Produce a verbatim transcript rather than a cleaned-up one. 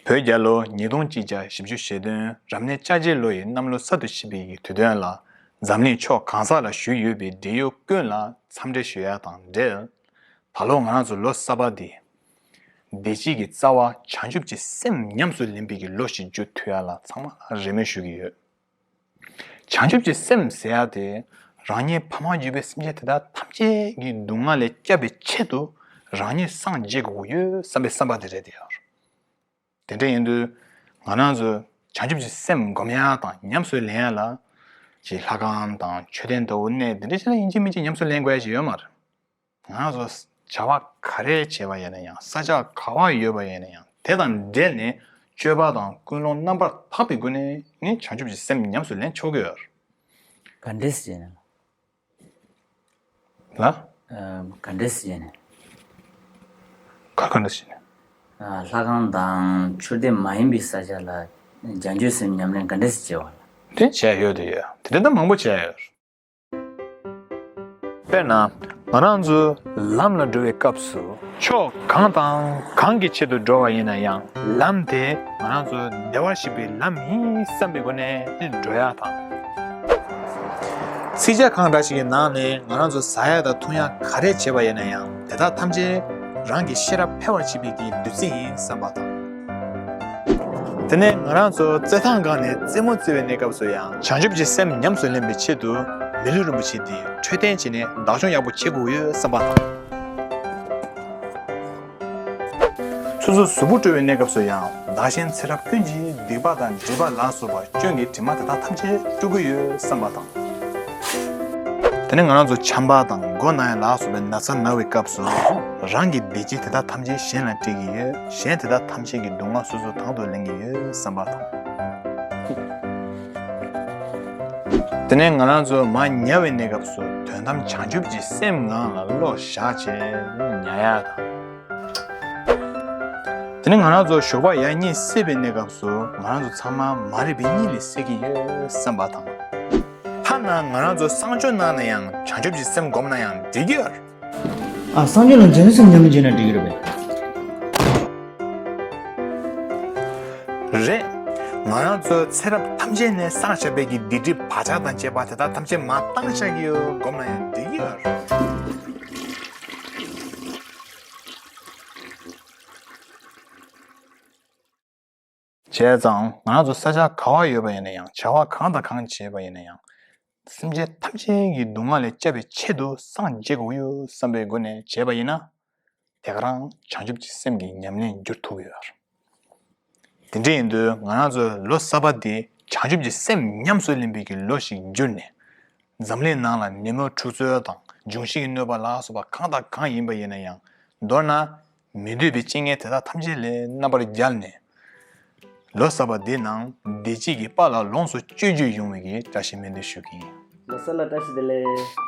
བོད་རྒྱལ་ལོ་ཉིས་སྟོང་གཅིག་བརྒྱ་བཞི་བཅུ་ཞེ་བདུན་རབ་གནས་ལྕགས་བྱི་ལོ་ཡི་གནམ་ལོ་གསར་དུ་ཕྱི་པའི་དུས་སྟོན་ལ། འཛམ་གླིང་ཕྱོགས་གང་ས་ལ་བཞུགས་ཡོད་པའི་འབྲེལ་ཡོད་ཀུན་ལ་འཚམས་འདྲི་ཞུ་ཡ་དང་འབྲེལ། ད་ལོ་ང་རང་ཚོ་ལོ་གསར་པ་འདི། བདེ་སྐྱིད་ཀྱི་རྩ་བ་བྱང་ཆུབ་ཀྱི་སེམས་ཉམས་སུ་ལེན་པའི་གི་ལོ་ཞིག་འགྱུར་ཐུབ་ཡ་ལ་ཚང་མ་ལ་རེ་སྨོན་ཞུ་གི་ཡོད། བྱང་ཆུབ་ཀྱི་སེམས་ཟེར་ཡ་དེ། རང་ཉིད་ཕ་མ་བརྒྱུད་པའི་སེམས་ཅན་དེ་དག་ཐམས་ཅད་ཀྱི་སྡུག་བསྔལ་ལས་བསྐྱབ་པའི་ཆེད་དུ། རང་ཉིད་སངས་རྒྱས་དགོས་ཀྱི་ཡོད་བསམ་པའི་བསམ་པ་དེ་རེད་དེ་ཡོད། དེ་འདྲ་ཡིན་དུས། ང་རང་ཚོས་བྱང་ཆུབ་ཀྱི་སེམས་སྒོམ་ཡ་དང་ཉམས་སུ་ལེན་ཡ་ལ། ཅིག་ལྷ་ཁང་དང་མཆོད་རྟེན་ལྟ་བུ་གནས་དེ་འདྲ་ཞིག་ལ་ཡིན་གཅིག་མིན་གཅིག་ཉམས་སུ་ལེན་དགོས་ཡ་ཞིག་ཡོད་མ་རེད། ང་ཚོ་བྱ་བ་ག་རེ་བྱས་པ་ཡིན་ན་ཡང་ས་ཆ་ག་བ་ཡོད་པ་ཡིན་ན་ཡང་དེ་དང་འབྲེལ་ནས་སྤྱོད་པ་དང་ཀུན་སློང་རྣམ་པར་དག་པའི་སྒོ་ནས་ནི་བྱང་ཆུབ་ཀྱི་སེམས་ཉམས་སུ་ལེན་ཆོག་གི་ཡོད། ག་འདྲས་བྱས་ནས། ལ། ཨ། ག་འདྲས་བྱས་ནས། ག་ག་འདྲས་བྱས་ནས། ཨ། ལྷ་ཁང་དང་མཆོད་རྟེན་མ་ཡིན་པའི་ས་ཆ་ལ་བྱང་ཆུབ་སེམས་ཉམས་ལེན་ག་འདྲས་བྱས་པ་ལ། དེ་བྱས་ཡོད་དེ་ཡོད། དེ་འདྲ་མང་པོ་བྱས་ཡོད། དཔེར་ན། ང་རང་ཚོས་ལམ་ལ་འགྲོ་བའི་སྐབས་སུ། ཕྱོགས་གང་དང་གང་གི་ཆེད་དུ་འགྲོ་བ་ཡིན་ན་ཡང་། ལམ་དེ་ང་རང་ཚོ་བདེ་བར་གཤེགས་པའི་ལམ་ཡིན་བསམ་པའི་སྒོ་ནས་འགྲོ་ཡ་དང་། ཚིག་ཇ་གང་འདྲ་ཞིག་གི་ནང་ནས་ང་རང་ཚོ་ཟ་ཡ་དང་འཐུང་ཡ་ག་རེ་བྱས་པ་ཡིན་ན་ཡང་དེ་དག་ཐམས་ཅད་རང་གི་ཤེས་རབ་འཕེལ་བར་བྱེད་པའི་གི་བདུད་རྩི་ཡིན་བསམ་པ་དང་། དེ་ནས་ང་རང་ཚོ་རྩེད་ཐང་སྒང་ནས་རྩེད་མོ་རྩེ་བའི་གནས་སྐབས་སུ་ཡང་བྱང་ཆུབ་ཀྱི་སེམས་ཉམས་སུ་ལེན་པའི་ཆེད་དུ་མི་ལུས་རིན་པོ་ཆེ་འདི་འཕྲོད་བསྟེན་བྱས་ནས་བདག་སྐྱོང་ཡག་པོ་བྱེད་དགོས་ཡོད་བསམ་པ་དང་། སོ་སོ་གཟུགས་པོ་སྤྲོ་བའི་གནས་སྐབས་སུ་ཡང་བདག་གཞན་ཚེ་རབས་ཀུན་གྱི་སྡིག་པ་དང་སྒྲིབ་པ་ལ་སོགས་པ་སྐྱོན་གྱི་དྲི་མ་དེ་དག་ཐམས་ཅད་བཀྲུ་གི་ཡོད་བསམ་པ་དང་། དེ་ནས་ང་རང་ཚོ་ཆམ་པ་དང་མགོ་ན་ཡ་ལ་སོགས་པའི་ན་ཚ་ན་བའི་སྐབས་སུ་རང་གི་བདེ་སྐྱིད་དེ་དག་ཐམས་ཅད་གཞན་ལ་སྤྲད་ཀྱི་ཡོད། གཞན་དེ་དག་ཐམས་ཅད་ཀྱི་སྡུག་བསྔལ་སོ་སོ་དང་དུ་ལེན་གྱི་ཡོད་བསམ་པ་དང་། དེ་ནས་ང་རང་ཚོ་མ་ཉལ་བའི་གནས་སྐབས་སུ་དོན་དམ་བྱང་ཆུབ་ཀྱི་སེམས་ངང་ལ་བློ་བཞག་བྱས་ཉལ་ཡ་དང་། དེ་ནས་ང་རང་ཚོ་ཞོགས་པ་ཡར་གཉིད་སད་པའི་གནས་སྐབས་སུ་ང་རང་ཚོ་ཚང་མ་མ་རིག་པའི་གཉིད་ལས་སད་ཀྱི་ཡོད་བསམ་པ་དང་། ཐ་ན་ང་རང་ཚོ་གསང་སྤྱོད་གནང་ན་ཡང་བྱང་ཆུབ་ཀྱི་སེམས་བསྒོམས་ན་ཡང་འགྲིག་གི་ཡོད། ཨ། གསང་སྤྱོད་ལ་བྱང་ཆུབ་སེམས་ཉམས་ལེན་བྱས་ན་འགྲིག་གི་རེད་པས། རེད། ང་རང་ཚོའི་ཚེ་རབས་ཐམས་ཅད་ནས་བསགས་བཞག་པའི་གི་སྡིག་སྒྲིབ་བག་ཆགས་དང་བཅས་པ་དེ་དག་ཐམས་ཅད་མར་བཏང་བཞག་གི་ཡོད་བསྒོམས་ན་ཡང་འགྲིག་གི་ཡོད་རེད། བྱས་ཙང་ང་རང་ཚོ་ས་ཆ་ག་བ་ཡོད་པ་ཡིན་ན་ཡང་བྱ་བ་གང་དང་གང་བྱེད་པ་ཡིན་ན་ཡང་། སེམས་ཅན་ཐམས་ཅད་ཀྱི་སྡུག་བསྔལ་ལས་བསྐྱབ་པའི་ཆེད་དུ་སངས་རྒྱས་དགོས་ཡོད་བསམ་པའི་སྒོ་ནས་བྱས་པ་ཡིན་ན། དེ་ག་རང་བྱང་ཆུབ་ཀྱི་སེམས་ཀྱི་ཉམས་ལེན་འགྱུར་ཐུབ་ཀྱི་ཡོད་རེད། དེ་འདྲ་ཡིན་དུས་ང་རང་ཚོའི་ལོ་གསར་པ་འདི་བྱང་ཆུབ་ཀྱི་སེམས་ཉམས་སུ་ལེན་པའི་གི་ལོ་ཞིག་འགྱུར་ནས། འཛམ་གླིང་ནང་ལ་ནད་མུག་འཁྲུག་རྩོད་དང་འབྱུང་བཞི་གི་གནོད་པ་ལ་སོགས་པ་གང་དང་གང་ཡིན་པ་ཡིན་ན་ཡང་། མདོར་ན། མི་འདོད་པའི་རྐྱེན་ངན་དེ་དག་ཐམས་ཅད་ལས་རྣམ་པར་རྒྱལ་ནས། ལོ་གསར་པ་འདིའི་ནང་བདེ་སྐྱིད་ཀྱི་དཔལ་ལ་ལོངས་སུ་སྤྱོད་རྒྱུ་ཡོང་བའི་གི་བཀྲ་ཤིས་སྨོན་འདུན་ཞུ་གི་ཡིན། ལོ་གསར་ལ་བཀྲ་ཤིས་བདེ་ལེགས།